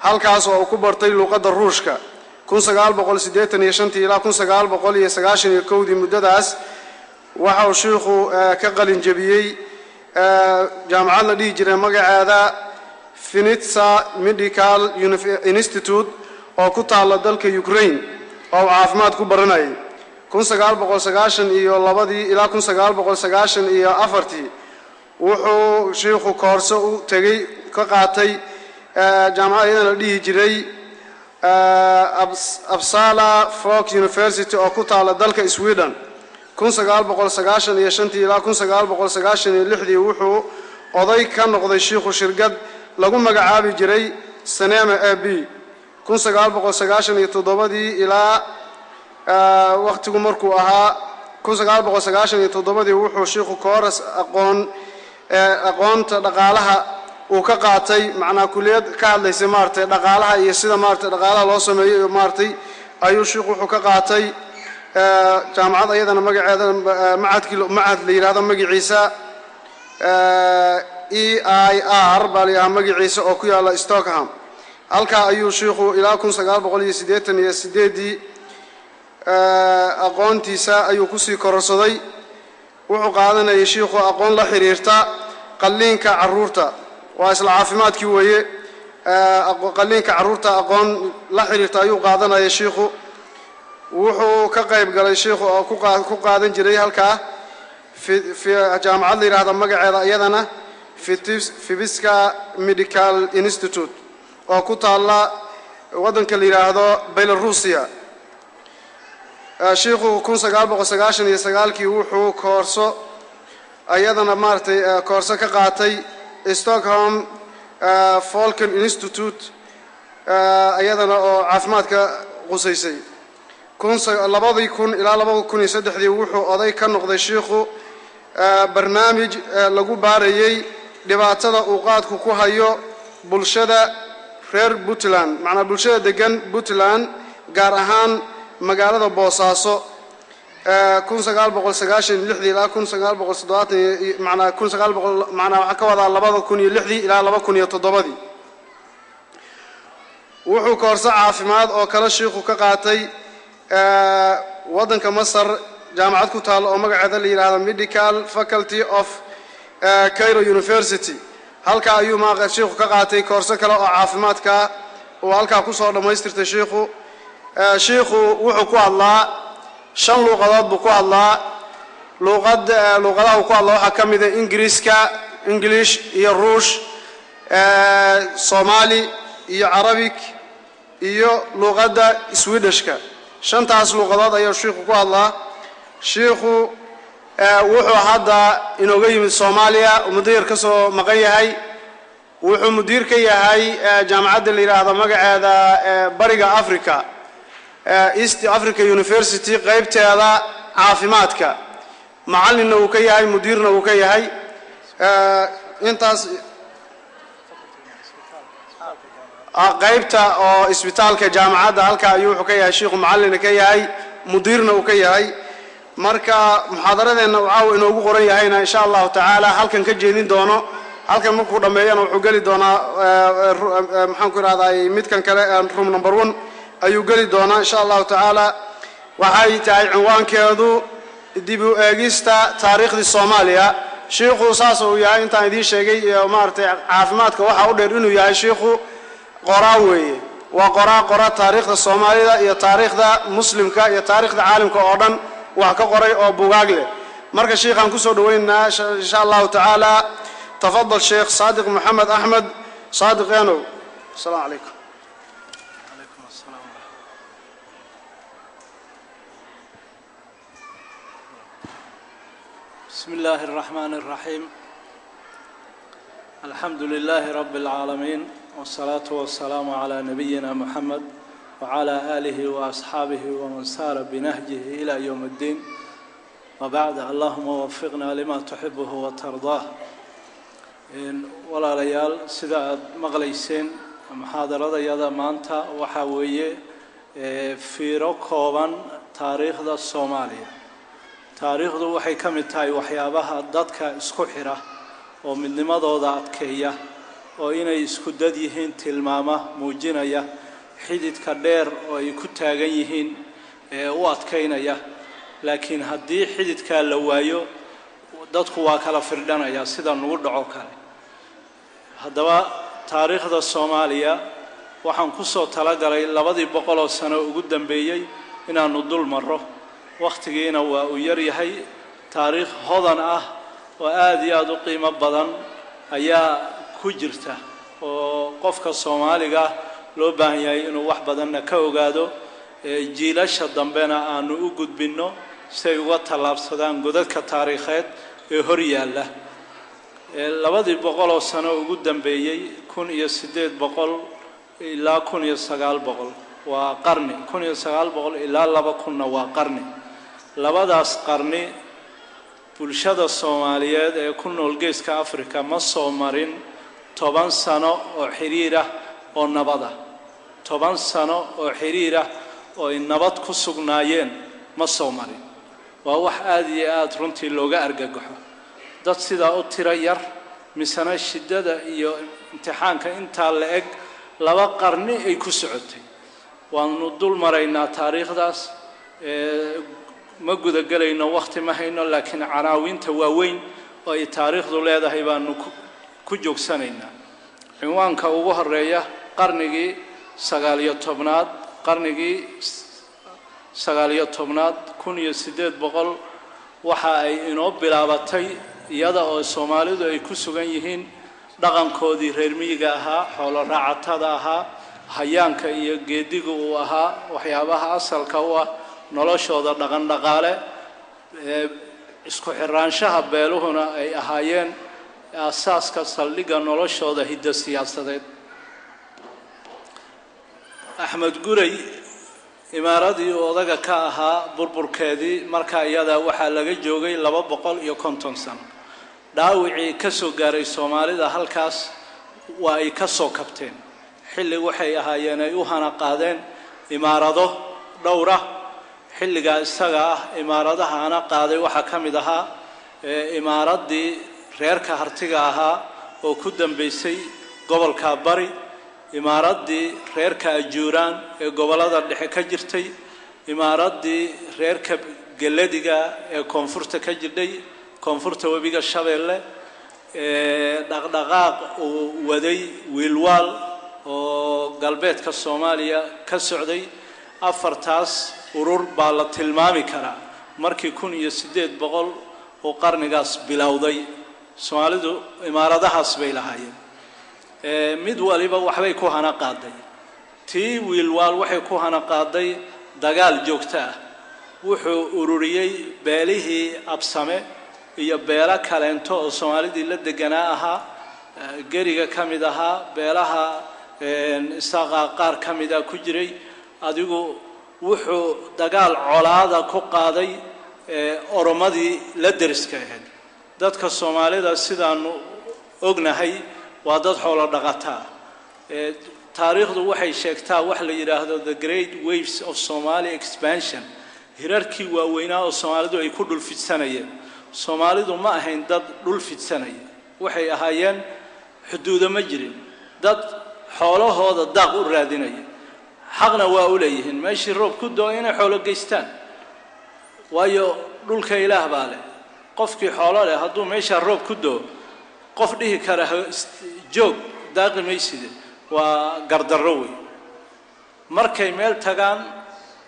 Halkaas oo uu ku bartay luuqadda Ruushka. 1985-tii ilaa 1991-dii, muddadaas waxa uu shiikhu ka qalin jebiyey jaamacad la dhihi jiray magaceeda Vinnytsia Medical Institute oo ku taalla dalka Ukraine, oo uu caafimaad ku baranayay. 1992-dii ilaa 1994-tii wuxuu shiikhu koorso u tegey, ka qaatay jaamacad iyadana la dhihi jiray Uppsala Folk University oo ku taalla dalka Sweden. 1995-tii ilaa 1996-dii wuxuu oday ka noqday shiikhu shirkad lagu magacaabi jiray Sanema AB. 1997-dii ilaa wakhtigu markuu ahaa 1997-dii wuxuu shiikhu kooras aqoonta dhaqaalaha uu ka qaatay, macnaa kuliyad ka hadlaysay, maaragtay, dhaqaalaha iyo sida, maaragtay, dhaqaalaha loo sameeyo iyo, maaragtay, ayuu shiikhu wuxuu ka qaatay jaamacad ayadana magaceeda macadkii macad la yidhahdo magaciisa EIR baa la yidhaha magaciisa, oo ku yaalla Stockholm. Halkaa ayuu shiikhu ilaa 1988-dii aqoontiisa ayuu kusii kororsaday. Wuxuu qaadanayay shiikhu aqoon la xiriirta qalliinka carruurta, waa isla caafimaadkii weeye. Qalliinka carruurta aqoon la xiriirta ayuu qaadanaya shiikhu. Wuxuu ka qayb galay shiikhu oo ku qaadan jiray halkaa jaamacad la yidhaahda magaceeda iyadana Vitebsk Medical Institute oo ku taalla waddanka la yidhaahdo Belarusia. Shiikhu 1999-kii wuxuu koorso iyadana, maaragtay, koorso ka qaatay Stockholm Folkhälsan Institute, iyadana oo caafimaadka qusaysay. 2000 ilaa 2003-dii wuxuu oday ka noqday shiikhu barnaamij lagu baarayey dhibaatada uu qaadku ku hayo bulshada reer Puntland, macnaa bulshada degan Puntland, gaar ahaan magaalada Boosaaso. 1996-dii ilaa 1970, macnaa 1900, macnaa waxaa ka wadaa 2006-dii ilaa 2007-dii wuxuu koorso caafimaad oo kale shiikhu ka qaatay waddanka Masar, jaamacad ku taalla oo magaceeda la yidhaahdo Medical Faculty of Cairo University. Halkaa ayuu ma shiikhu ka qaatay koorso kale oo caafimaadka uu halkaa kusoo dhammaystirtay shiikhu. Shiikhu wuxuu ku hadlaa shan luuqadood buu ku hadlaa. Luuqadaha uu ku hadlaa waxaa ka mida Ingiriiska, English, iyo Ruush, Soomaali iyo Carabic iyo luuqadda Swedishka. Shantaas luuqadood ayuu shiikhu ku hadlaa. Shiikhu wuxuu hadda inooga yimid Soomaaliya, muddo yar ka soo maqan yahay. Wuxuu mudiir ka yahay jaamacadda la yidhaahdo magaceeda Bariga Africa, East Africa University, qaybteeda caafimaadka. Macallinna uu ka yahay, mudiirna uu ka yahay. Intaas qaybta oo isbitaalka jaamacadda halka ayuu wuxuu ka yahay shiikhu macallina ka yahay, mudiirna uu ka yahay. Marka muxaadaradeenna uu caawa inoogu qoran yahayna, insha Allahu tacaala, halkan ka jeedin doono. Halkan markuu dhammeeyana wuxuu geli doonaa, maxaan ku idhahday, midkan kale, room number 1 ayuu geli doonaa, insha Allahu tacaala. Waxay tahay cinwaankeedu dib u eegista taariikhdii Soomaaliya. Shiikhu saas uu yahay intaan idiin sheegay iyo, maaragtay, caafimaadka waxaa u dheer inuu yahay shiikhu qoraa weeye. Waa qoraa qora taariikhda Soomaalida iyo taariikhda Muslimka iyo taariikhda caalamka oo dhan wax ka qoray oo bugaag leh. Marka shiikhaan kusoo dhawaynaynaa, insha Allahu tacaala. Tafadal, Sheekh Saadiq Moxamed Axmed Saadiq Enow. Asalaamu calaykum. عليكم السلام ورحمة. بسم الله الرحمن الرحيم. الحمد لله رب العالمين، والصلاة والسلام على نبينا محمد وعلى آله وأصحابه ومن سار بنهجه إلى يوم الدين، وبعد. اللهم وفقنا لما تحبه وترضاه. Walaalayaal, sida aad maqlayseen, muxaadaradayada maanta waxaa weeye fiiro kooban taariikhda Soomaaliya. Taariikhdu waxay ka mid tahay waxyaabaha dadka isku xira oo midnimadooda adkeeya. oo inay isku dad yihiin tilmaama muujinaya, xididka dheer oo ay ku taagan yihiin ee u adkaynaya. Laakiin haddii xididkaa la waayo, dadku waa kala firdhanaya, sida nagu dhaco kale. Haddaba taariikhda Soomaaliya waxaan ku soo talagalay 200 sano ugu dambeeyey inaannu dul marro, wakhtigiina waa uu yar yahay. Taariikh hodan ah oo aada iyo aada u qiimo badan ayaa ku jirta oo qofka Soomaaliga loo baahan yahay inuu wax badanna ka ogaado, jiilasha dambena aanu u gudbinno si ay uga tallaabsadaan godadka taariikheed ee hor yaalla. 200 sano ugu dambeeyey, 1800 ilaa 1900 waa qarni, 1900 ilaa 2000-na waa qarni. Labadaas qarni bulshada Soomaaliyeed ee ku nool Geeska Africa ma soo marin 10 sano oo xiriir ah oo nabad ah. 10 sano oo xiriir ah oo ay nabad ku sugnaayeen ma soo marin. Waa wax aada iyo aada runtii looga argagaxo, dad sidaa u tiro yar misena shiddada iyo imtixaanka intaa la eg 2 qarni ay ku socotay. Waanu dul maraynaa taariikhdaas, ma gudagelayno, wakhti ma hayno, laakiin canaawiinta waaweyn oo ay taariikhdu leedahay baanu ku joogsanaynaa. Cinwaanka ugu horeeya, qarnigii 19aad. Qarnigii 19aad, 1800, waxa ay inoo bilaabatay iyada oo Soomaalidu ay ku sugan yihiin dhaqankoodii reer miyiga ahaa, xoolo raacatada ahaa, hayaanka iyo geediga uu ahaa waxyaabaha asalka u ah noloshooda dhaqan dhaqaale, isku xiraanshaha beeluhuna ay ahaayeen aasaaska saldhigga noloshooda hiddo siyaasadeed. Axmed Guray imaaradii uu odaga ka ahaa burburkeedii markaa iyadaa waxaa laga joogay 250 sano. Dhaawicii ka soo gaaray Soomaalida halkaas waa ay ka soo kabteen. Xilli waxay ahaayeen ay u hana qaadeen imaarado dhowra. Xilligaa isaga ah imaaradaha hana qaaday waxaa ka mid ahaa imaaraddii reerka Hartiga ahaa oo ku dambeysay gobolka Bari, imaaraddii reerka Ajuuraan ee gobollada dhexe ka jirtay, imaaraddii reerka Geladiga ee koonfurta ka jirdhay, koonfurta webiga Shabeelle, dhaqdhaqaaq uu waday Wiilwaal oo galbeedka Soomaaliya ka socday. Afartaas urur baa la tilmaami karaa markii 1800 uu qarnigaas bilowday. Soomaalidu imaaradahaas bay lahaayeen, mid waliba waxbay ku hana qaaday. Tii Wiilwaal waxay ku hana qaaday dagaal joogto ah. Wuxuu ururiyey beelihii Absame iyo beelo kaleento oo Soomaalidii la deganaa ahaa, Geriga ka mid ahaa, beelaha Isaaqa qaar ka mida ku jiray. Adigu wuxuu dagaal colaada ku qaaday Oromadii la deriska ahayd. Dadka Soomaalida sidaanu ognahay waa dad xoolo dhaqataa. Taariikhdu waxay sheegtaa wax la yidhaahdo the great waves of Somali expansion, hirarkii waaweynaa oo Soomaalidu ay ku dhul fidsanayeen. Soomaalidu ma ahayn dad dhul fidsanaya, waxay ahaayeen xuduudo ma jirin, dad xoolahooda daaq u raadinaya. Xaqna waa u leeyihiin meeshii roob ku doo inay xoolo geystaan, waayo dhulka Ilaah baa leh. Qofkii xoolo leh hadduu meeshaa roob ku doo, qof dhihi kara joog daaqi mayside waa gardarro wey. Markay meel tagaan,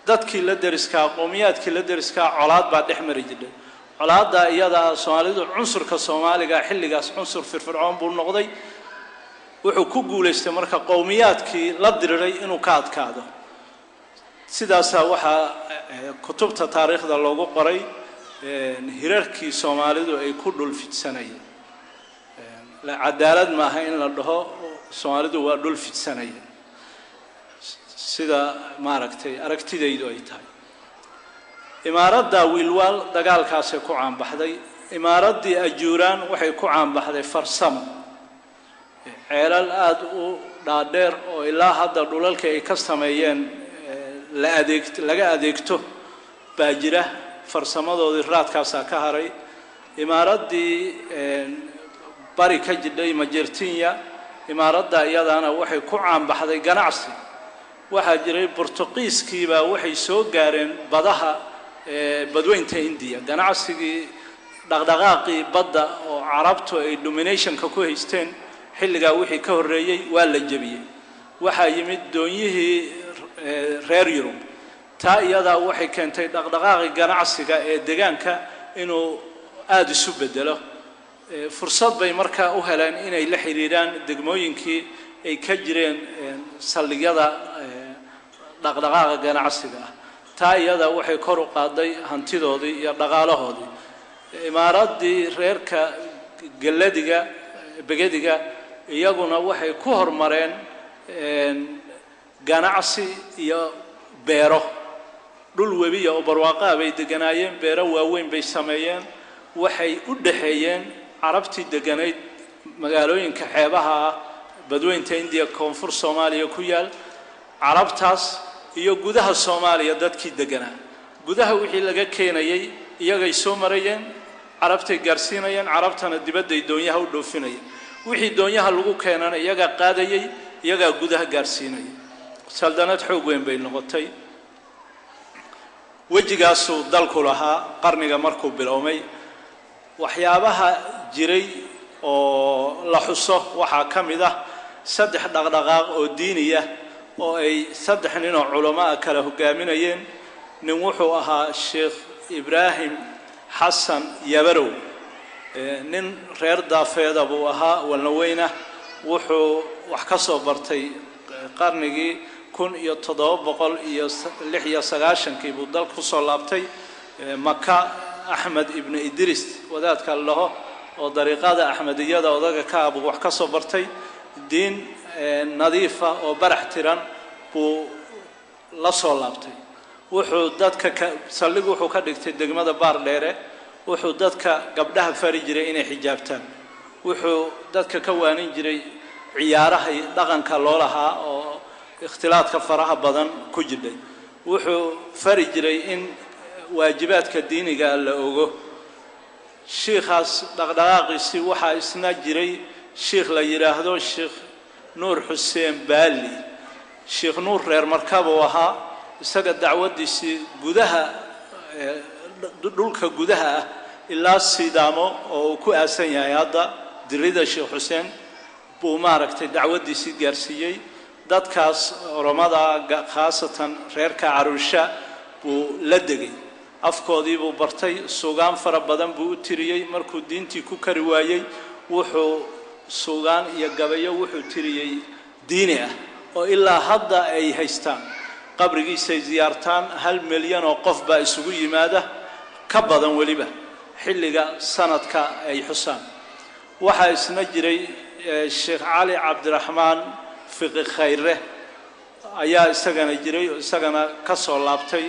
dadkii la deriskaa, qowmiyaadkii la deriskaa, colaad baa dhex mari jirdhay. Colaaddaa iyadaa Soomaalidu, cunsurka Soomaaliga xilligaas cunsur firfircoon buu noqday. Wuxuu ku guulaystay marka qowmiyaadkii la diriray inuu ka adkaado. Sidaasaa waxaa kutubta taariikhda loogu qoray hirarkii Soomaalidu ay ku dhul fidsanayeen. Cadaalad maaha in la dhaho Soomaalidu waa dhul fidsanayeen, sida maaragtay aragtidaydu ay tahay. Imaaradda Wiilwaal dagaalkaasay ku caanbaxday. Imaaraddii Ajuuraan waxay ku caanbaxday farsamo, ceelal aada u dhaadheer oo ilaa hadda dhulalkii ay ka sameeyeen la adeeg laga adeegto baa jira. Farsamadoodii raadkaasaa ka haray. Imaaraddii Bari ka jidhay, Majertinya, Imaaradda iyadaana waxay ku caanbaxday ganacsi. Waxaa jiray Bortuqiiskiibaa waxay soo gaareen badaha badweynta Indiya. Ganacsigii dhaqdhaqaaqii badda oo Carabtu ay dominationka ku haysteen xilligaa wixii ka horreeyey waa la jebiyey. Waxaa yimid doonyihii reer Yurub. Taa iyadaa waxay keentay dhaqdhaqaaqii ganacsiga ee deegaanka inuu aada isu bedelo. Fursad bay markaa u heleen inay la xiriiraan degmooyinkii ay ka jireen saldhigyada dhaqdhaqaaqa ganacsiga ah. Taa iyadaa waxay kor u qaaday hantidoodii iyo dhaqaalahoodii. Imaaraddii reerka Geladiga Begediga iyaguna waxay ku hormareen ganacsi iyo beero. Dhul webiya oo barwaaqaa bay deganaayeen, beero waaweyn bay sameeyeen. Waxay u dhexeeyeen Carabtii deganayd magaalooyinka xeebaha ah badweynta Indiya koonfur Soomaaliya ku yaal, Carabtaas iyo gudaha Soomaaliya dadkii deganaa. Gudaha wixii laga keenayay iyagay soo marayeen, Carabtay gaarsiinayeen, Carabtana dibadday doonyaha u dhoofinayeen. Wixii doonyaha lagu keenana iyagaa qaadayay, iyagaa gudaha gaarsiinaya. Saldanad xoog weyn bay noqotay. Wejigaasuu dalku lahaa qarniga markuu bilowmay. Waxyaabaha jiray oo la xuso waxaa ka mid ah 3 dhaqdhaqaaq oo diiniya oo ay 3 nin oo culamo ah kala hogaaminayeen. Nin wuxuu ahaa Sheekh Ibraahim Xasan Yabarow, nin reer Daafeeda buu ahaa, walnaweyna. Wuxuu wax ka soo bartay qarnigii 1796kii buu dalka kusoo laabtay Maka. Axmed ibnu Idris wadaadka la dhaho oo dariiqada Axmediyada odaga ka ah buu wax ka soo bartay. Diin nadiifa oo barax tiran buu la soo laabtay. Wuxuu dadka saldhig wuxuu ka dhigtay degmada Baardheere. Wuxuu dadka gabdhaha fari jiray inay xijaabtaan. Wuxuu dadka ka waanin jiray ciyaaraha dhaqanka loo lahaa oo ikhtilaadka faraha badan ku jidhay. Wuxuu fari jiray in waajibaadka diiniga la ogo. Shiikhaas dhaqdhaqaaqiisii waxaa isna jiray shiikh la yidhaahdo Sheekh Nuur Xuseen Baali. Sheekh Nuur reer Markabuu ahaa. Isaga dacwaddiisii gudaha dhulka gudaha ah ilaa Sidaamo oo uu ku aasan yahay hadda dirida Sheekh Xuseen buu maaragtay dacwaddiisii gaarsiiyey. Dadkaas Oromada khaasatan reerka Caruusha buu la degay, afkoodii buu bartay, suugaan fara badan buu u tiriyey. Markuu diintii ku kari waayey wuxuu suugaan iyo gabayo wuxuu tiriyey diini ah oo ilaa hadda ay haystaan. Qabrigiisay ziyaartaan, 1 milyan oo qof baa isugu yimaada, ka badan weliba xilliga sanadka ay xusaan. Waxaa isna jiray Sheekh Cali Cabdiraxmaan Fiqi Khayre ayaa isagana jiray, isagana ka soo laabtay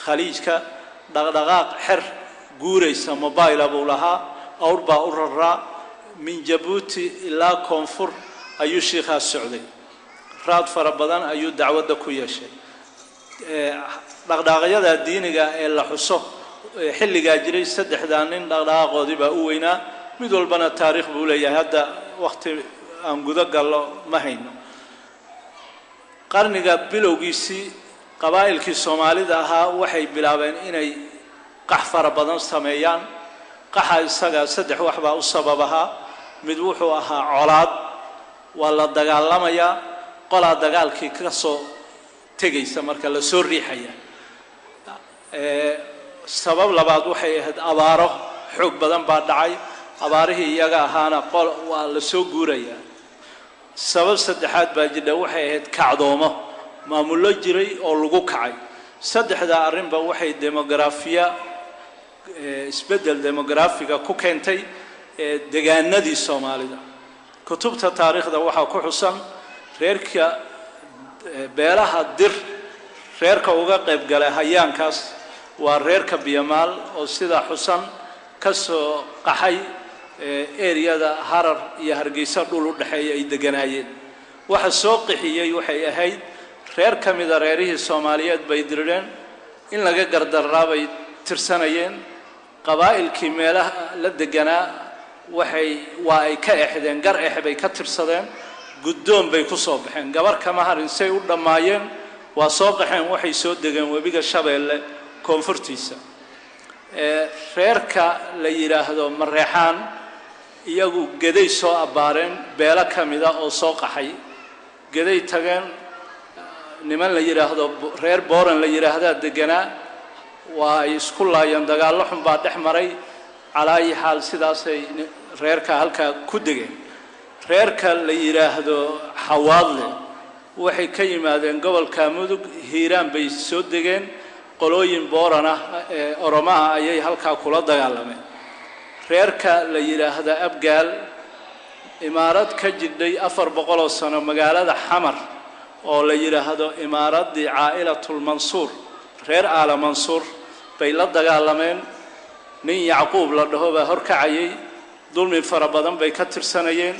Khaliijka. Dhaqdhaqaaq xer guuraysa mobile buu lahaa, awr baa u raraa. Min Jabuuti ilaa koonfur ayuu shiikhaas socday. Raad fara badan ayuu dacwadda ku yeeshay. Dhaqdhaqaaqyada diiniga ee la xuso xilligaa jiray 3 nin dhaqdhaqaaqoodii baa u weynaa. Mid walbana taariikh buu leeyahay, hadda waqti aan gudo gallo ma hayno. Qarniga bilowgiisii qabaa'ilkii Soomaalida ahaa waxay bilaabeen inay qax fara badan sameeyaan. Qaxa isaga 3 wax baa u sabab ahaa. Mid wuxuu ahaa colaad, waa la dagaalamayaa, qolaa dagaalkii ka soo tegaysa marka la soo riixaya. Sabab labaad waxay ahayd abaaro xoog badan baa dhacay, abaarihii iyaga ahaana qol waa la soo guurayaa. Sabab saddexaad baa jidha, waxay ahayd kacdoomo maamullo jiray oo lagu kacay. 3 arrinba waxay demografiya isbeddel demografiga ku keentay deegaanadii Soomaalida. Kutubta taariikhda waxaa ku xusan reerka beelaha Dir reerka uga qayb galay hayaankaas waa reerka Biyamaal oo sida xusan ka soo qaxay eriyada Harar iyo Hargeysa dhul u dhexeeya ay deganaayeen. Waxa soo qixiyey waxay ahayd reer ka mida reerihii Soomaaliyeed bay dirireen, in laga gardaraa bay tirsanayeen. Qabaa'ilkii meelaha la deganaa waxay waa ay ka exdeen, gar ex bay ka tirsadeen. Guddoon bay ku soo baxeen, gabar kama harin, say u dhammaayeen waa soo qaxeen, waxay soo degeen webiga Shabeelle koonfurtiisa. Reerka la yidhaahdo Mareexaan iyagu Geday soo abbaareen, beelo ka mida oo soo qaxay Geday tageen. Niman la yidhaahdo reer Booran la yidhaahdaa deganaa, waa ay isku laayeen, dagaallo xun baa dhex maray. Calaa ayi xaal, sidaasay reerka halkaa ku degeen. Reerka la yidhaahdo Xawaadle waxay ka yimaadeen gobolka Mudug, Hiiraan bay soo degeen, qolooyin Booran ah ee Oromaha ayay halkaa kula dagaalameen. Reerka la yidhaahdo Abgaal, imaarad ka jidhay 400 sano magaalada Xamar oo la yidhaahdo imaaraddii Caa'ilatulmansuur, reer Aala Mansuur bay la dagaalameen. Nin Yacquub la dhaho baa horkacayay, dulmi fara badan bay ka tirsanayeen,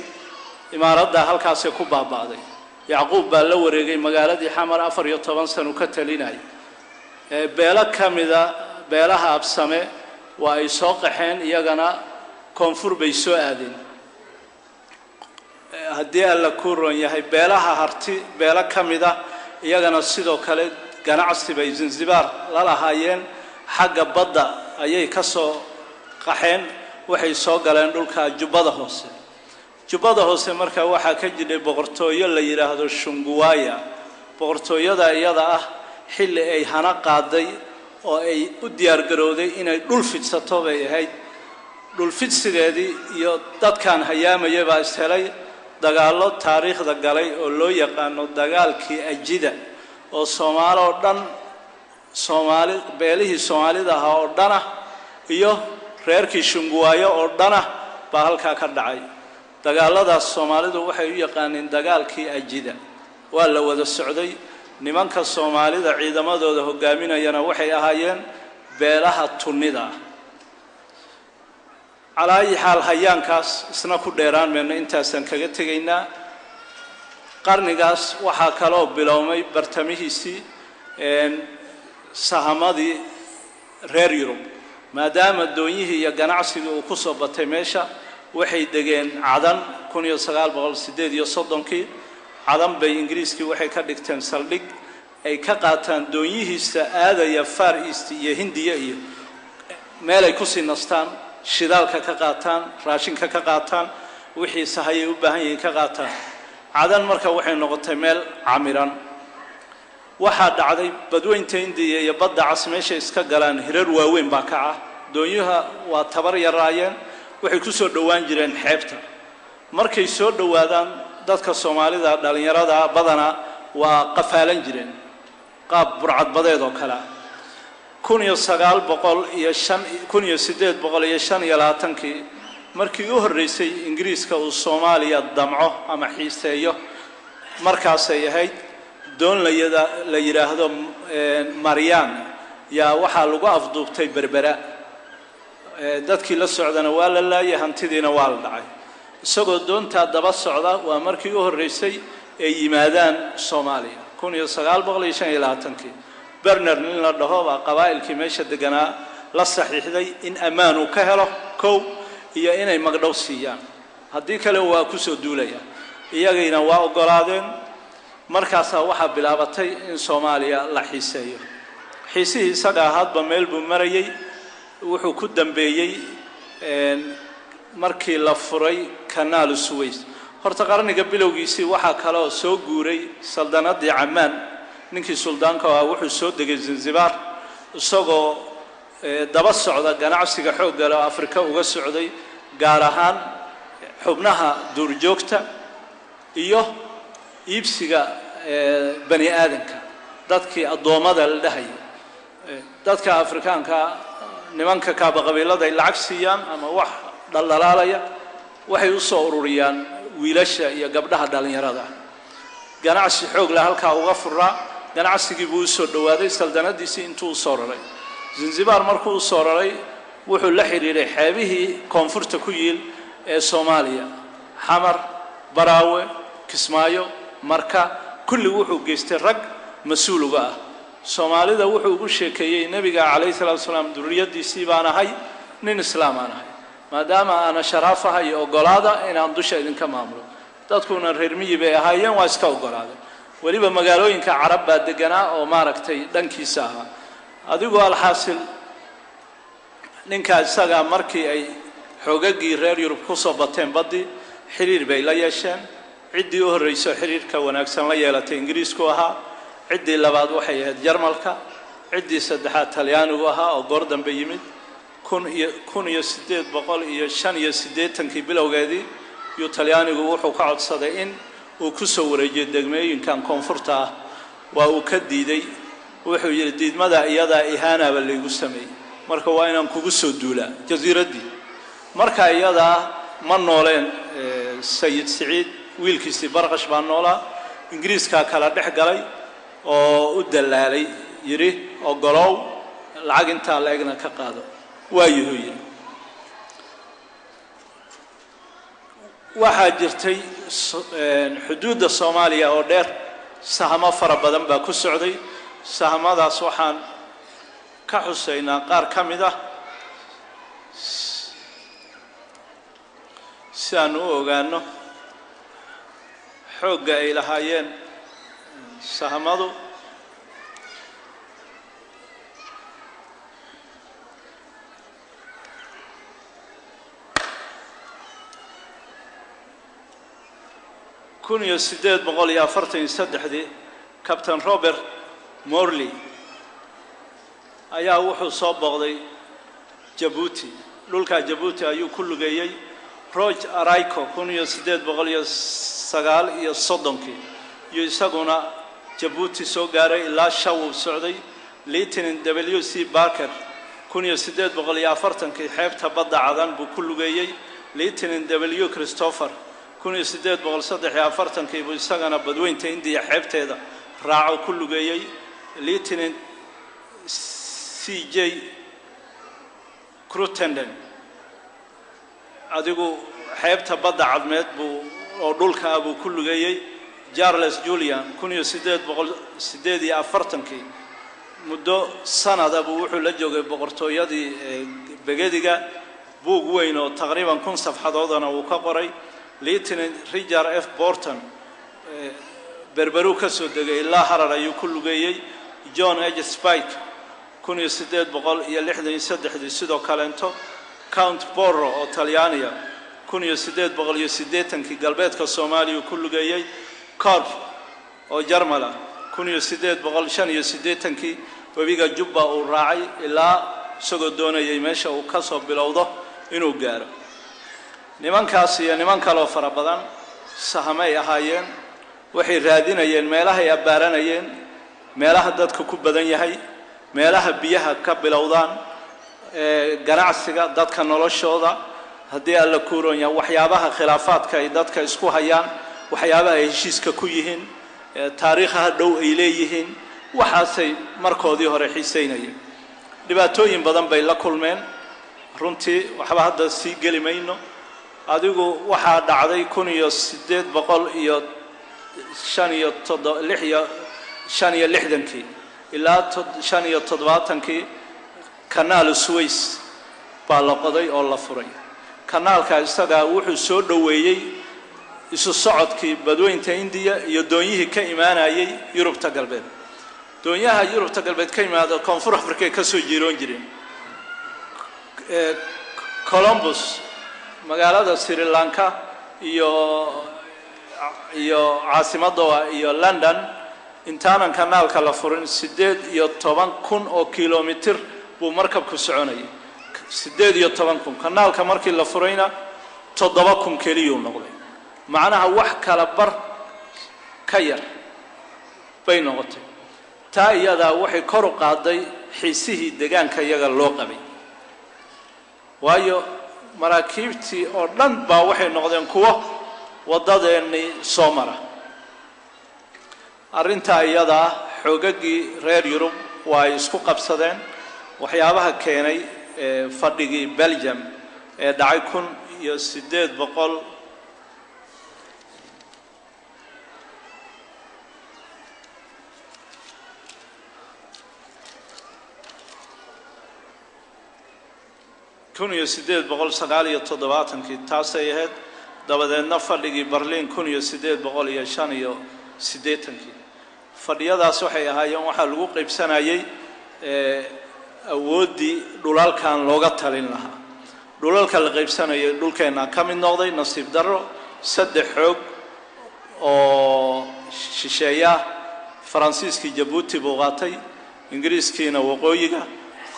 imaaraddaa halkaasay ku baaba'day. Yacquub baa la wareegay magaaladii Xamar, 14 sano ka talinaya. Beelo ka mida beelaha Absame waa ay soo qaxeen, iyagana koonfur bay soo aadeen. Haddii Alla kuu roon yahay, beelaha Harti beelo ka mida iyagana sidoo kale ganacsi bay Zanzibar la lahaayeen, xagga badda ayay ka soo qaxeen, waxay soo galeen dhulka Jubbada Hoose. Jubbada Hoose marka waxaa ka jidhay boqortooyo la yidhaahdo Shunguwaya. Boqortooyada iyada ah xilli ay hana qaaday oo ay u diyaargarowday inay dhul fidsato bay ahayd. Dhul fidsigeedii iyo dadkan hayaamaya baa is helay, dagaallo taariikhda galay oo loo yaqaano dagaalkii Ajida, oo Soomaali oo dhan, Soomaali beelihii Soomaalida ahaa oo dhan ah iyo reerkii Shunguwaayo oo dhan ah baa halkaa ka dhacay. Dagaaladaas Soomaalidu waxay u yaqaaneen dagaalkii Ajida. Waa la wada socday. Nimanka Soomaalida ciidamadooda hogaaminayana waxay ahaayeen beelaha Tunnida ah. Calaa ayi xaal, hayaankaas isna ku dheeraan mayno, intaasaan kaga tegaynaa. Qarnigaas waxaa kaloo bilowmay bartamihiisii sahamadii reer Yurub, maadaama doonyihii iyo ganacsigii uu ku soo batay meesha. Waxay degeen Cadan 1938-kii. Cadan bay Ingiriiskii waxay ka dhigteen saldhig ay ka qaataan doonyihiisa aadaya Far East iyo Hindiya, iyo meel ay kusii nastaan, shidaalka ka qaataan, raashinka ka qaataan, wixii sahayay u baahan yihiin ka qaataan. Cadan marka waxay noqotay meel camiran. Waxaa dhacday badweynta Indiya iyo Badda Cas meeshay iska galaan hirar waaweyn baa kaca. Doonyuha waa tabar yaraayeen, waxay ku soo dhowaan jireen xeebta. Markay soo dhowaadaan, dadka Soomaalida dhallinyarada badanaa waa qafaalan jireen, qaab burcadbadeed oo kale ah. 1905, 1825-kii markii u horreysay Ingiriiska uu Soomaaliya damco ama xiiseeyo markaasay ahayd. Doon layada la yidhaahdo Maryan yaa waxaa lagu afduubtay Berbera, dadkii la socdana waa la laayay, hantidiina waa la dhacay. Isagoo doontaa daba socda waa markii u horreysay ay yimaadaan Soomaaliya 1925-kii. Berner nin la dhaho baa qabaa'ilkii meesha deganaa la saxiixday in ammaan uu ka helo kow iyo inay magdhow siiyaan, haddii kale waa kusoo duulaya. Iyagayna waa oggolaadeen. Markaasaa waxaa bilaabatay in Soomaaliya la xiiseeyo. Xiisihii isaga ahaadba meel buu marayay, wuxuu ku dambeeyey markii la furay Kanaalu Suways. Horta qarniga bilowgiisii waxaa kaloo soo guuray saldanadii Camaan. Ninkii suldaanka ahaa wuxuu soo degay Zanzibar, isagoo daba socda ganacsiga xoogga leh oo Afrika uga socday, gaar ahaan xubnaha duurjoogta iyo iibsiga bani aadanka, dadkii addoommada la dhahayay. Dadka Afrikaanka nimanka kaaba qabiilada ay lacag siiyaan ama wax dhaldhalaalaya, waxay u soo ururiyaan wiilasha iyo gabdhaha dhallinyarada. Ganacsi xoog leh halkaa uga furaa. Ganacsigii buu usoo dhowaaday saldanadiisii intuu usoo raray Zanzibar. Markuu usoo raray, wuxuu la xidhiidhay xeebihii koonfurta ku yiil ee Soomaaliya, Xamar, Baraawe, Kismaayo, Marka, kulli wuxuu geystay rag mas-uul uga ah Soomaalida. Wuxuu ugu sheekeeyey, nebiga calayhi salatu wasalaam duriyaddiisii baan ahay, nin islaam aan ahay, maadaama aana sharaafaha iyo oggolaada inaan dusha idinka maamulo. Dadkuna reer miyi bay ahaayeen, waa iska ogolaadeen. Weliba magaalooyinka carab baa deganaa oo maaragtay dhankiisa ahaa. Adigoo alxaasil, ninkaa isagaa markii ay xoogagii reer Yurub ku soo bateen baddii, xiriir bay la yeesheen. Ciddii u horrayso xiriirka wanaagsan la yeelatay Ingiriisku ahaa, ciddii labaad waxay ahayd Jarmalka, ciddii saddexaad Talyaanigu ahaa oo goor dambe yimid. 1885-kii bilowgeedii yuu Talyaanigu wuxuu ka codsaday in uu ku soo wareejiyo degmooyinkan koonfurta ah. Waa uu ka diiday. Wuxuu yidhi, diidmada iyadaa ihaanaba laygu sameeyey, marka waa inaan kugu soo duulaa jasiiraddii. Marka iyadaa ma nooleen Sayid Siciid, wiilkiisii Barqash baa noolaa. Ingiriiskaa kala dhex galay oo u dallaalay, yidhi ogolow, lacag intaa la egna ka qaado. Waayuhuu yidhi. Waxaa jirtay xuduudda Soomaaliya oo dheer sahamo fara badan baa ku socday. Sahamadaas waxaan ka xusaynaa qaar ka mid ah si aanu u ogaano xoogga ay lahaayeen sahamadu. 1843-dii Captain Robert Morley ayaa wuxuu soo booqday Jabuuti. Dhulkaa Jabuuti ayuu ku lugeeyey. Roge Araico 1839-kii iyo isaguna Jabuuti soo gaaray, ilaa Shaw uu socday. Lieutenant W C Barker 1840-kii xeebta badda Cadan buu ku lugeeyey. Lieutenant W Christopher 1843-kii buu isagana badweynta Indiya xeebteeda raaco ku lugeeyey. Lieutenant C J Crutenden adigu xeebta badda Cadmeed buu oo dhulka ah buu ku lugeeyey. Charles Julian 1848-kii muddo sanada buu wuxuu la joogay boqortooyadii Begediga, buug weyn oo taqriiban 1000 safxadoodana uu ka qoray. Lieutenant Richard F Borton Berberuu ka soo degay, ilaa Harar ayuu ku lugeeyey. John H Spike 1863-dii sidoo kaleento. Count Borro oo Talyaaniya 1880-kii galbeedka Soomaaliya uu ku lugeeyey. Corp oo Jarmala 1885-kii webiga Jubba uu raacay ilaa isagoo doonayay meesha uu ka soo bilowdo inuu gaaro. Nimankaas iyo niman kaloo fara badan sahamay ahaayeen. Waxay raadinayeen meelahay abbaaranayeen, meelaha dadka ku badan yahay, meelaha biyaha ka bilowdaan, ganacsiga dadka, noloshooda, haddii Alla kuuron yahay, waxyaabaha khilaafaadka ay dadka isku hayaan, waxyaabaha ay heshiiska ku yihiin, taariikhaha dhow ay leeyihiin. Waxaasay markoodii hore xiisaynayeen. Dhibaatooyin badan bay la kulmeen runtii, waxba hadda sii geli mayno. Adigu waxaa dhacday 1805 iyo todo 65-kii ilaa 75-kii Kanaal Suways baa la qoday oo la furay. Kanaalka isagaa wuxuu soo dhoweeyey isu socodkii badweynta Indiya iyo doonyihii ka imaanayay Yurubta galbeed. Doonyaha Yurubta galbeed ka yimaada Koonfur Africa ay ka soo jiiroon jireen. Columbus magaalada Sri Lanka iyo caasimadda iyo London intaanan kanaalka la furin 18,000 oo kilomitir buu markabku soconayay, 18,000. Kanaalka markii la furayna 7,000 keliyuu noqday. Macnaha wax kala bar ka yar bay noqotay. Taa iyadaa waxay kor u qaaday xiisihii degaanka iyaga loo qabay, waayo maraakiibtii oo dhan baa waxay noqdeen kuwo waddadeennii soo mara. Arrintaa iyadaa xoogagii reer Yurub waa ay isku qabsadeen. Waxyaabaha keenay fadhigii Belgium ee dhacay 1800 1879-kii taasay ahayd. Dabadeedna fadhigii Berliin 1885kii. Fadhiyadaas waxay ahaayeen waxaa lagu qaybsanayay awooddii dhulalkan looga talin lahaa. Dhulalka la qaybsanayay dhulkeenna ka mid noqday, nasiib darro, saddex xoog oo shisheeya. Faransiiskii Jabuuti buu qaatay, Ingiriiskiina waqooyiga,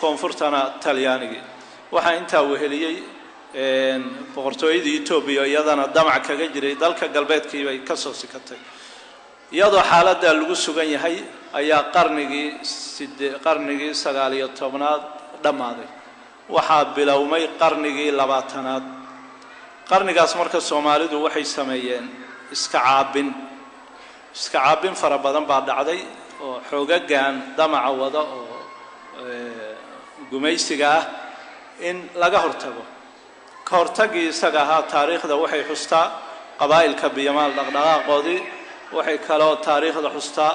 koonfurtana Talyaanigii. Waxaa intaa weheliyey boqortooyadii Etoobiya, iyadana damac kaga jiray dalka, galbeedkii bay ka soo sikatay. Iyadoo xaaladdaa lagu sugan yahay ayaa qarnigii 19aad dhammaaday, waxaa bilowmay qarnigii 20aad. Qarnigaas marka Soomaalidu waxay sameeyeen iska caabin. Iska caabin fara badan baa dhacday oo xoogagan damaca wada oo gumaysiga ah in laga hortago. Ka hortagii isaga ahaa taariikhda waxay xustaa qabaa'ilka Biyamaal dhaqdhaqaaqoodii. Waxay kaloo taariikhda xustaa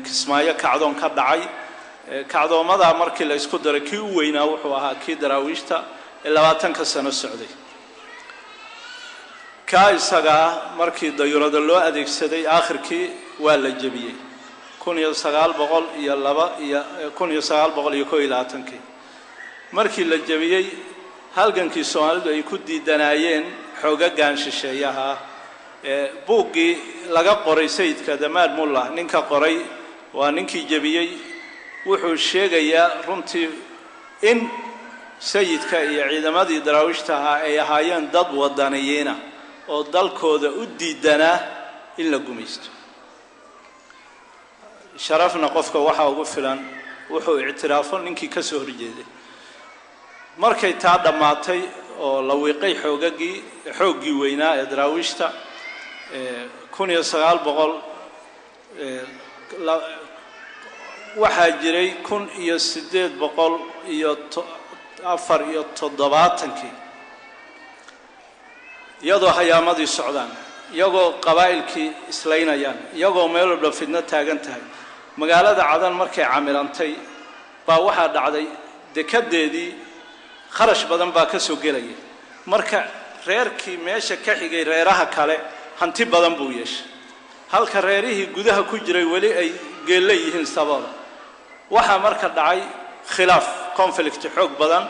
Kismaayo kacdoon ka dhacay. Kacdoomada markii la isku daray, kii u weynaa wuxuu ahaa kii Daraawiishta ee 20ka sano socday. Kaa isagaa markii dayurado loo adeegsaday, aakhirkii waa la jebiyey 1902 iyo 1921kii. Markii la jebiyey, halgankii Soomaalidu ay ku diidanaayeen xoogagan shisheeyaha ah, buuggii laga qoray Sayidka, Damaad Mullah ninka qoray waa ninkii jebiyey, wuxuu sheegayaa runtii in Sayidka iyo ciidamadii Daraawiishta ahaa ay ahaayeen dad wadaniyiina oo dalkooda u diidanaa in la gumaysto. Sharafna qofka waxaa ugu filan wuxuu ictiraafo ninkii ka soo horjeeday. Markay taa dhammaatay oo la wiiqay xoogagii, xooggii weynaa ee Daraawiishta, 1900 waxaa jiray 1874kii, iyadoo hayaamadii socdaan, iyagoo qabaa'ilkii islaynayaan, iyagoo meel walba fidno taagan tahay, magaalada Cadan markay camilantay baa waxaa dhacday dekadeedii kharash badan baa ka soo gelaya. Marka reerkii meesha ka xigay reeraha kale hanti badan buu yeeshay, halka reerihii gudaha ku jiray weli ay geelle yihiin saboola. Waxaa marka dhacay khilaaf, conflict xoog badan.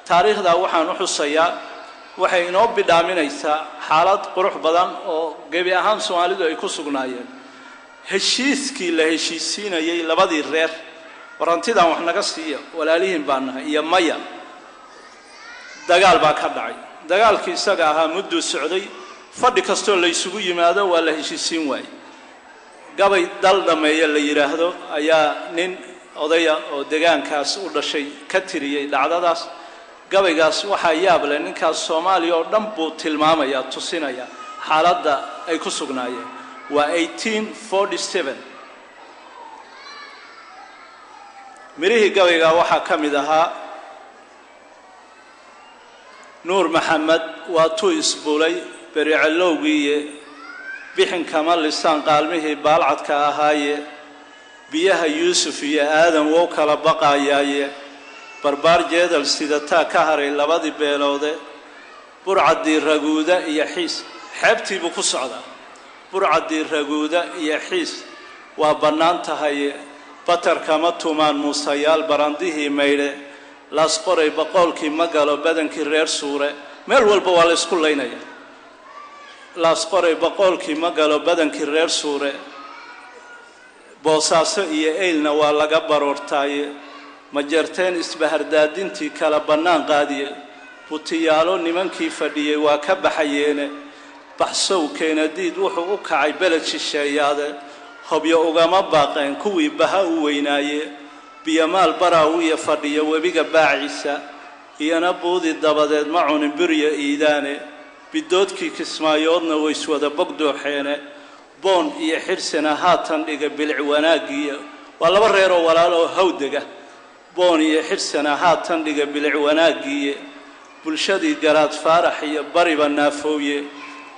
Taariikhdaa waxaan u xusayaa waxay inoo bidhaaminaysaa xaalad qurux badan oo gebi ahaan Soomaalidu ay ku sugnaayeen. Heshiiskii la heshiisiinayay labadii reer, war hantidan wax naga siiya, walaalihiin baa nahay, iyo maya, dagaal baa ka dhacay. Dagaalkii isaga ahaa mudduu socday. Fadhi kastoo la isugu yimaado waa la heshiisiin waayey. Gabay "Dal Dhammeeya" la yidhaahdo ayaa nin odaya oo degaankaas u dhashay ka tiriyey dhacdadaas. Gabaygaas waxaa yaab leh, ninkaas Soomaaliya oo dhan buu tilmaamaya, tusinaya xaaladda ay ku sugnaayeen. Waa 1847. Mirihii gabaygaa waxaa ka mid ahaa: Nuur Maxamed waa tuu isbulay bericelowgiiye, bixinkama lisaan qaalmihii baalcadka ahaaye, biyaha Yuusuf iyo Aadan wou kala baqayaaye, barbaar jeedal sidataa ka haray labadii beeloode, burcaddii raguuda iyo Xiis. Xeebtii buu ku socdaa. Burcaddii raguuda iyo Xiis waa bannaan tahaye, batarkama tumaan muusayaal barandihii maydhe, Laasqoray boqoolkii ma galo badankii reer Suure. Meel walba waa la ysku laynaya. Laasqoray boqoolkii ma galo badankii reer Suure, Boosaaso iyo Eylna waa laga baroortaaye, Majeerteen isbahardaadintii kala bannaan qaadiye, butiyaalo nimankii fadhiyey waa ka baxayeene, baxsow Keenadiid wuxuu u kacay beled shisheeyaade, Hobyo ugama baaqeen kuwii baha u weynaaye, Biyamaal baraawiya fadhiya webiga baaciisa, iyana buudi dabadeed ma cunin birya iidaane, bidoodkii Kismaayoodna wayswada bogdooxeene, Boon iyo Xirsina haatan dhiga bilic wanaaggiiya. Waa laba reeroo walaalo oo hawdega. Boon iyo Xirsina haatan dhiga bilic wanaaggiiye, bulshadii Garaad Faarax iyo bariba naafooye,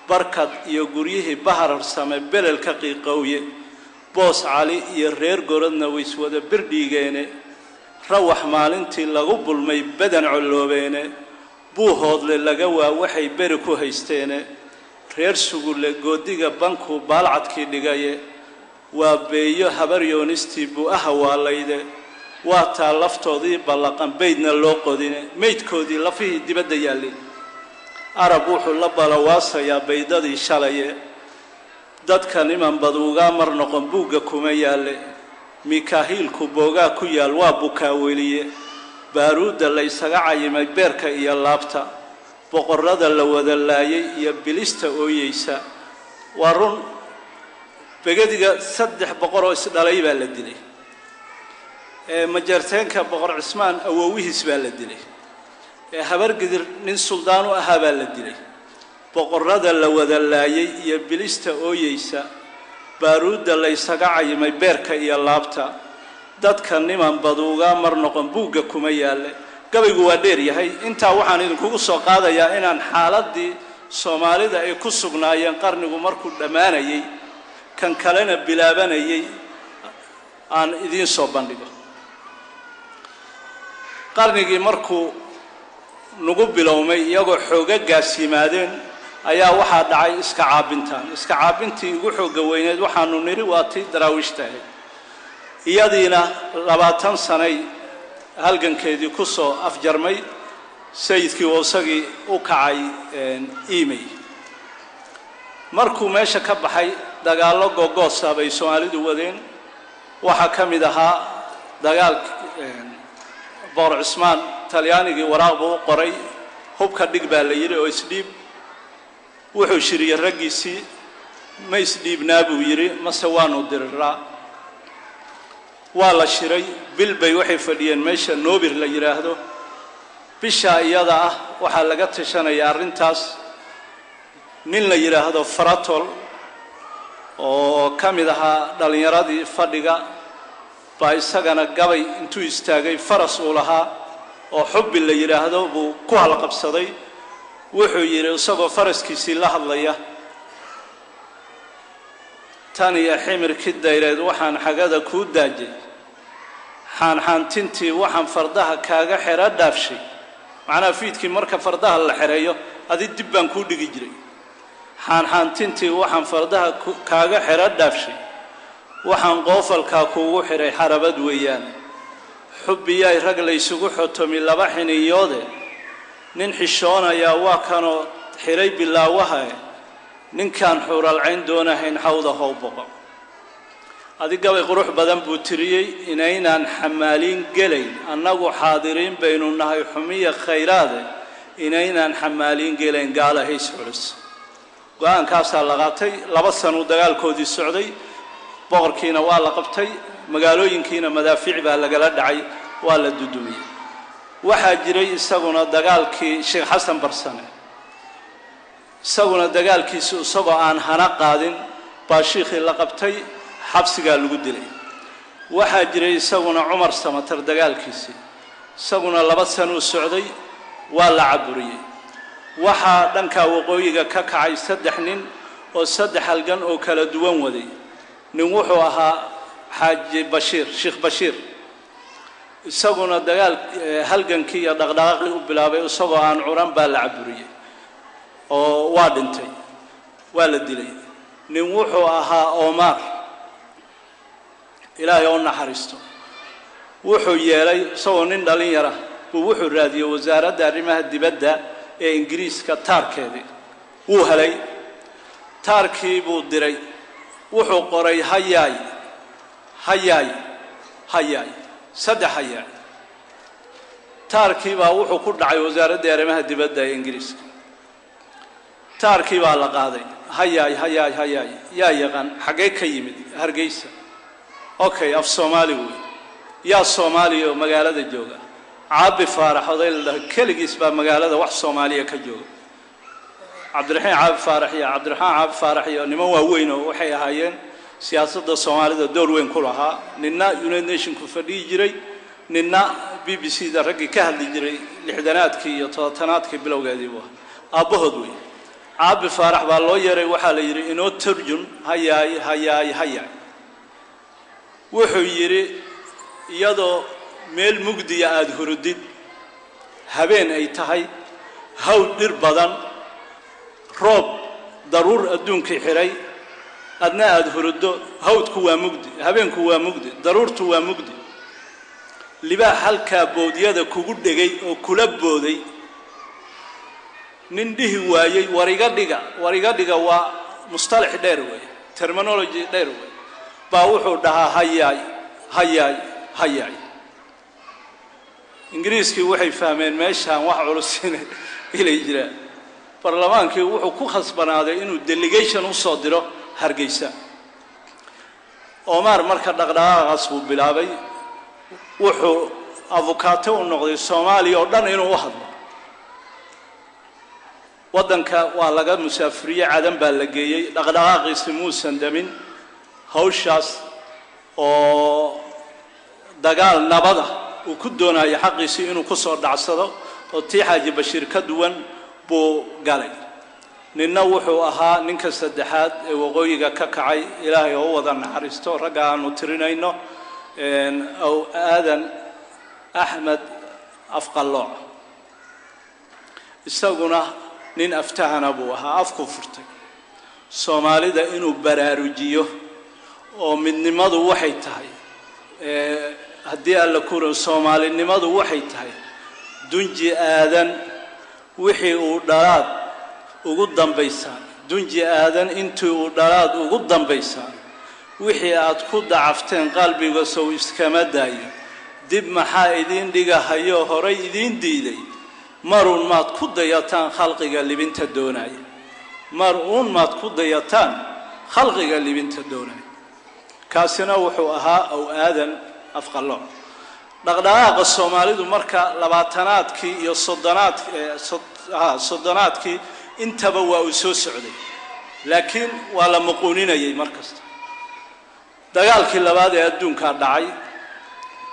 Barkad iyo guryihii bahararsame belelka qiiqowye, Boos Cali iyo reer Goradna wayswada birdhiigeene, Rawax maalintii lagu bulmay badan colloobeene. Buuhoodle laga waa waxay beri ku haysteene, reer Sugulle goodiga bankuu baalcadkii dhigaye, waa beeyo habaryoonistii bu'aha waalayde, waa taa laftoodii ballaqan beydna loo qodine, meydkoodii lafihii dibadda yaallay. Arab wuxuu la balawaasayaa baydadii shalaye, dadka niman baduugaa mar noqon buugga kuma yaalle, mikaahiilku boogaa ku yaal waa bukaaweliye, baaruudda la ysaga cayimay beerka iyo laabta, boqorrada la wada laayay iyo bilista ooyeysa. Waa run, begadiga 3 boqor oo isdhalay baa la dilay. Majeerteenka Boqor Cismaan awowihiis baa la dilay. Habargidir nin suldaan u ahaa baa la dilay. Boqorrada la wada laayay iyo bilista ooyeysa, baaruudda la ysaga cayimay beerka iyo laabta, dadka niman baduugaa mar noqon buugga kuma yaalle. Gabaygu waa dheer yahay. Intaa waxaan idinkugu soo qaadayaa inaan xaaladdii Soomaalida ay ku sugnaayeen qarnigu markuu dhammaanayey kan kalena bilaabanayay aan idiin soo bandhigo. Qarnigii markuu nagu bilowmay iyagoo xoogagaas yimaadeen ayaa waxaa dhacay iska caabintan. Iska caabintii ugu xoogga weyneed waxaanu nidhi waa tii Daraawiishta ahayd. Iyadiina 20 sanay halgankeedii ku soo afjarmay. Sayidkii wawsagii u kacay imey. Markuu meesha ka baxay dagaallo gogoosa bay Soomaalidu wadeen. Waxaa ka mid ahaa dagaal Boqor Cismaan Talyaanigii waraaq buu u qoray, hubka dhig baa la yidhi oo isdhiib. Wuxuu shiriyey raggiisii, ma isdhiibnaa buu yidhi, mase waanu diriraa. Waa la shiray, bil bay waxay fadhiyeen meesha Noobir la yidhaahdo. Bishaa iyada ah waxaa laga tashanaya arrintaas. Nin la yidhaahdo Faratol oo ka mid ahaa dhallinyaradii fadhiga baa isagana gabay intuu istaagay faras uu lahaa oo Xubbi la yidhaahdo buu ku halqabsaday. Wuxuu yidhi isagoo faraskiisii la hadlaya, tan iyo ximirkii dayreed waxaan xagada kuu daajay, xaanxaantintii waxaan fardaha kaaga xero dhaafshay. Macnaha fiidkii marka fardaha la xereeyo adi dib baan kuu dhigi jiray. Xaanxaantintii waxaan fardaha kaaga xero dhaafshay, waxaan qoofalkaa kuugu xidhay xarabad weeyaan. Xubbiyaay rag laysugu xotomi laba xiniyoode, nin xishoonayaa waa kanoo xidhay bilaawahae, ninkaan xuuralcayn doonahayn xawda how boqo. Adi gabay qurux badan buu tiriyey. Inaynaan xamaaliin gelayn annagu xaadiriin baynu nahay xumiya khayraade, inaynaan xamaaliin gelayn gaala hays culus. Go-aankaasaa la qaatay. 2 sanuu dagaalkoodii socday. Boqorkiina waa la qabtay, magaalooyinkiina madaafiic baa lagala dhacay, waa la dudumiyey. Waxaa jiray isaguna dagaalkii Sheekh Xasan Barsane. Isaguna dagaalkiisi isagoo aan hana qaadin baa shiikhii la qabtay, xabsigaa lagu dilay. Waxaa jiray isaguna Cumar Samatar dagaalkiisii, isaguna 2 sanuu socday, waa la caburiyey. Waxaa dhankaa waqooyiga ka kacay 3 nin oo 3 halgan oo kala duwan waday. Nin wuxuu ahaa Xaaji Bashiir, Sheekh Bashiir, isaguna dagaal halgankii iyo dhaqdhaqaaqii u bilaabay isagoo aan curan baa la caburiyey oo waa dhintay, waa la dilay. Nin wuxuu ahaa Omar, Ilaahay oo naxariisto, wuxuu yeelay isagoo nin dhalin yara buu wuxuu raadiyey wasaaradda arrimaha dibadda ee Ingiriiska taarkeedii. Wuu helay taarkii, buu diray. Wuxuu qoray hayaay hayaay hayaay, 3 hayaay. Taarkii baa wuxuu ku dhacay wasaaraddii arrimaha dibadda ee Ingiriiska. Taarkii baa la qaaday. Hayaay hayaay hayaay, yaa yaqaan xaggee ka yimid? Hargeysa. Okay, af Soomaali wey. Yaa Soomaaliya oo magaalada jooga? Caabi Faarax, oday la dhaho keligiis baa magaalada wax Soomaaliya ka jooga. Cabdiraxiim Caabi Faarax iyo Cabdiraxmaan Caabi Faarax iyo niman waaweyn oo waxay ahaayeen siyaasadda Soomaalida door weyn ku lahaa. Ninna United Nationku fadhiyi jiray, ninna BBC da raggii ka hadli jiray 60-aadkii iyo 70-aadkii bilowgeedii buu ahaa. Aabbahood wey. Caabi Faarax baa loo yeeray, waxaa la yidhi inoo turjun hayaay hayaay hayaay. Wuxuu yidhi iyadoo meel mugdiya aada hurudid, habeen ay tahay, Hawd dhir badan, roob daruur adduunkii xidhay, adna aada huruddo. Hawdku waa mugdi, habeenku waa mugdi, daruurtu waa mugdi. Libaax halkaa boodyada kugu dhegay oo kula booday, nin dhihi waayey war iga dhiga, war iga dhiga, waa mustalax dheer weeye, terminology dheer weeye, baa wuxuu dhahaa hayaay, hayaay, hayaay. Ingiriiskii waxay fahmeen meeshaan wax culus inay jiraan. Barlamaankii wuxuu ku khasbanaaday inuu delegation u soo diro Hargeysa. Omar marka dhaqdhaqaaqaas buu bilaabay. Wuxuu avukaato u noqday Soomaaliya oo dhan inuu u hadlo. Waddanka waa laga musaafuriyey, Cadan baa la geeyey. Dhaqdhaqaaqiisi muusan damin. Hawshaas oo dagaal nabada uu ku doonayo xaqiisii inuu ku soo dhacsado oo tii Xaaji Bashiir ka duwan buu galay. Ninna wuxuu ahaa ninka saddexaad ee waqooyiga ka kacay. Ilaahay oo u wada naxariisto ragga aanu tirinayno, Aw Aadan Axmed Afqallooc. Isaguna nin aftahana buu ahaa, afku furtay Soomaalida inuu baraarujiyo oo midnimadu waxay tahay, haddii Alla kuro, Soomaalinimadu waxay tahay. Dunji Aadan wixii uu dhalaad ugu dambaysaan, Dunji Aadan intii uu dhalaad ugu dambaysaan, wixii aad ku dacafteen qalbiga sow iskama daayo. Dib maxaa idiin dhigahayo horay idiin diiday? Maruun maad ku dayataan khalqiga libinta doonaya, mar uun maad ku dayataan khalqiga libinta doonaya. Kaasina wuxuu ahaa Aw Aadan Afqallooc. Dhaqdhaqaaqa Soomaalidu marka 20aadkii iyo 30aad 30aadkii intaba waa uu soo socday, laakiin waa la muquuninayay mar kasta. Dagaalkii labaad ee adduunkaa dhacay.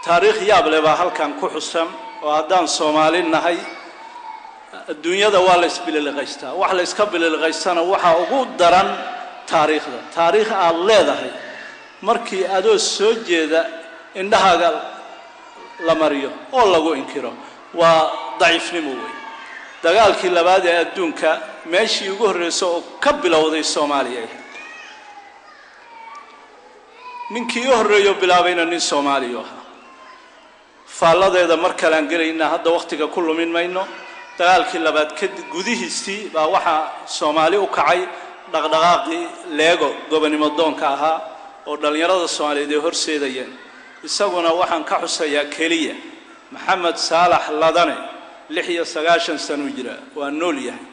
Taariikh yaab leh baa halkan ku xusan oo haddaan Soomaali nahay, adduunyada waa la isbililiqaystaa. Wax la iska bililiqaystana waxaa ugu daran taariikhda. Taariikh aada leedahay markii adoo soo jeeda indhahaaga la mariyo oo lagu inkiro, waa daciifnimo wey. Dagaalkii labaad ee adduunka meeshii ugu horreysa oo ka bilowday Soomaaliya ahayd. Ninkii u horreeyo bilaabayna nin Soomaaliya ahaa. Faalladeeda mar kalean gelaynaa, hadda wakhtiga ku lumin mayno. Dagaalkii labaad ka gudihiisii baa waxaa Soomaali u kacay dhaqdhaqaaqii Leego, gobonimo doonka ahaa oo dhallinyarada Soomaaliyeed ay horseedayeen. Isaguna waxaan ka xusayaa keliya Maxamed Saalax Ladane, 96 sanuu jiraa, waa nool yahay.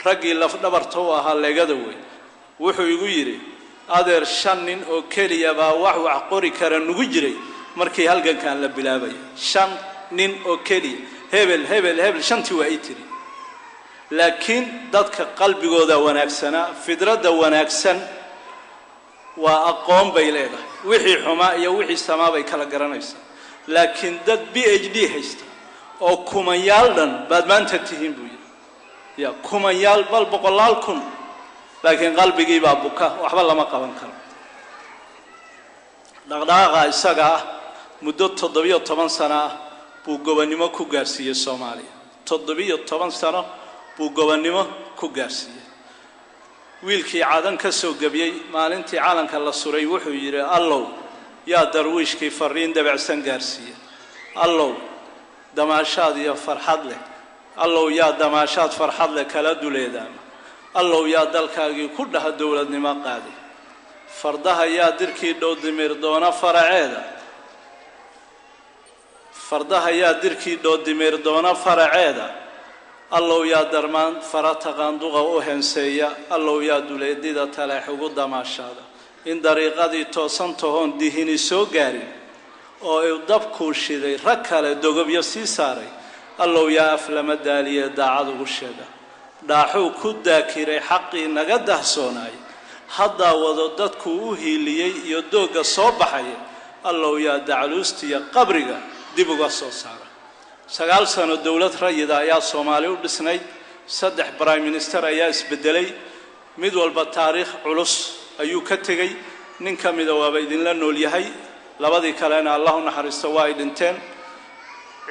Raggii lafdhabarta u ahaa Leegada wey. Wuxuu igu yidhi: "Adeer, shan nin oo keliya baa wax wax qori kara nugu jiray markii halgankan la bilaabaya, shan nin oo keliya, hebel, hebel, hebel." Shantii waa ii tiri, laakiin dadka qalbigooda wanaagsanaa, fidradda wanaagsan waa aqoon bay leedahay, wixii xumaa iyo wixii samaa bay kala garanaysaa. Laakiin dad PhD haysta oo kumanyaal dhan baad maanta tihiin, buu yidhi, ya kumanyaal, bal boqolaal kun, laakiin qalbigii baa buka, waxba lama qaban karo. Dhaqdhaqaaqa isaga ah muddo 17 sano ah buu gobonnimo ku gaarsiiyey Soomaaliya. 17 sano buu gobonnimo ku gaarsiiyey. Wiilkii Cadan ka soo gebiyey maalintii calanka la suray wuxuu yidhi: "Allow yaa darwiishkii fariin dabacsan gaarsiiya, allow damaashaad iyo farxad leh, allow yaa damaashaad farxad leh kala duleedaama, allow yaa dalkaagii ku dhaha dowladnimo qaaday, fardaha yaa dirkii dhow dimir doona faraceeda, fardaha yaa dirkii dhoodimir doona faraceeda, allow yaa darmaan fara taqaanduqa u henseeya, allow yaa duleedida taleex ugu damaashaada, in dariiqadii toosan tahoon dihini soo gaarin oo uu dabkuu shiday rag kale dogobyo sii saaray, allow yaa af lama daaliye daacad ugu sheega, dhaaxuu ku daakiray xaqii naga dahsoonaay, haddaa wado dadkuu u hiiliyey iyo doogga soo baxaya, allow yaa dacluustiya qabriga dib uga soo saara." 9 sano dowlad rayida ayaa Soomaali u dhisnayd. Saddex prime minister ayaa isbedelay, mid walba taariikh culus ayuu ka tegey. Nin ka mida waaba idinla nool yahay, labadii kalena Allah u naxariisto, waa ay dhinteen.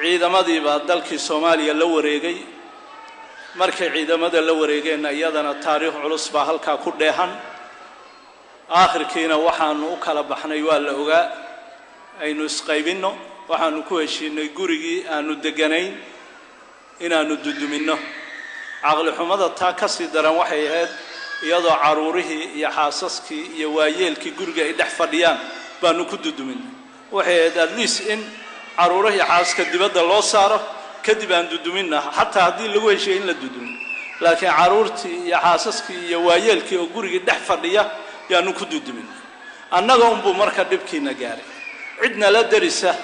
Ciidamadii baa dalkii Soomaaliya la wareegay. Markay ciidamada la wareegeenna iyadana taariikh culus baa halkaa ku dheehan. Aakhirkiina waxaanu u kala baxnay waa la ogaa, aynu isqaybinno. Waxaanu ku heshiinay gurigii aanu deganayn inaanu duduminno. Caqli xumada taa ka sii daran waxay ahayd iyadoo caruurihii iyo xaasaskii iyo waayeelkii guriga ay dhex fadhiyaan baanu ku duduminay. Waxay ahayd at least in caruurihii xaasaska dibadda loo saaro, kadib aan duduminna, xataa haddii lagu heshiiyo in la dudumin. Laakiin caruurtii iyo xaasaskii iyo waayeelkii oo gurigii dhex fadhiya yaanu ku duduminay. Annaga unbuu marka dhibkiina gaaray, cidna la darisa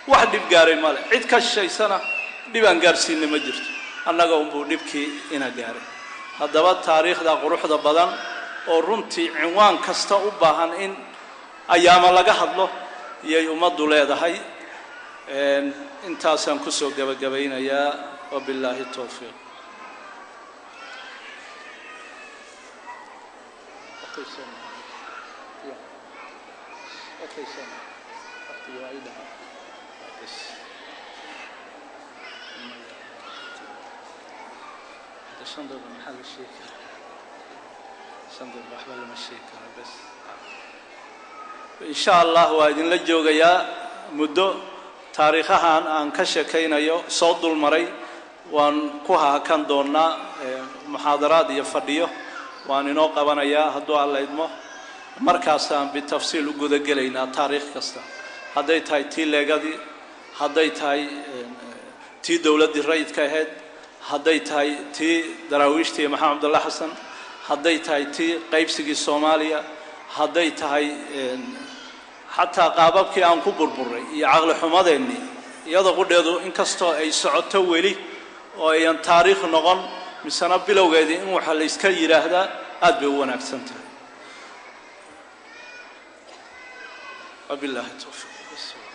wax dhib gaaray male, cid ka shishaysana dhib aan gaarsiinna ma jirto, annaga unbuu dhibkii ina gaaray. Haddaba taariikhda quruxda badan oo runtii cinwaan kasta u baahan in ayaama laga hadlo iyay ummaddu leedahay. Intaasaan kusoo gebagabaynayaa, wabillaahi towfiiq. In sha Allah waa idinla joogayaa muddo. Taariikhahan aan ka sheekaynayo soo dulmaray waan ku hakan doonaa, muxaadaraad iyo fadhiyo waan inoo qabanayaa hadduu Alla idmo. Markaasaan bitafsiil u gudagelaynaa taariikh kasta, hadday tahay tii leegadii, hadday tahay tii dowladdii rayidka ahayd, hadday tahay tii daraawiishtii Maxamed Cabdulla Xasan, hadday tahay tii qaybsigii Soomaaliya, hadday tahay xataa qaababkii aan ku burburay iyo caqli xumadeennii, iyada qudheedu inkastoo ay socoto weli oo ayan taariikh noqon, misena bilowgeedii in waxa la iska yidhaahdaa aad bay u wanaagsan tahay. Wabilaahi towfiiq.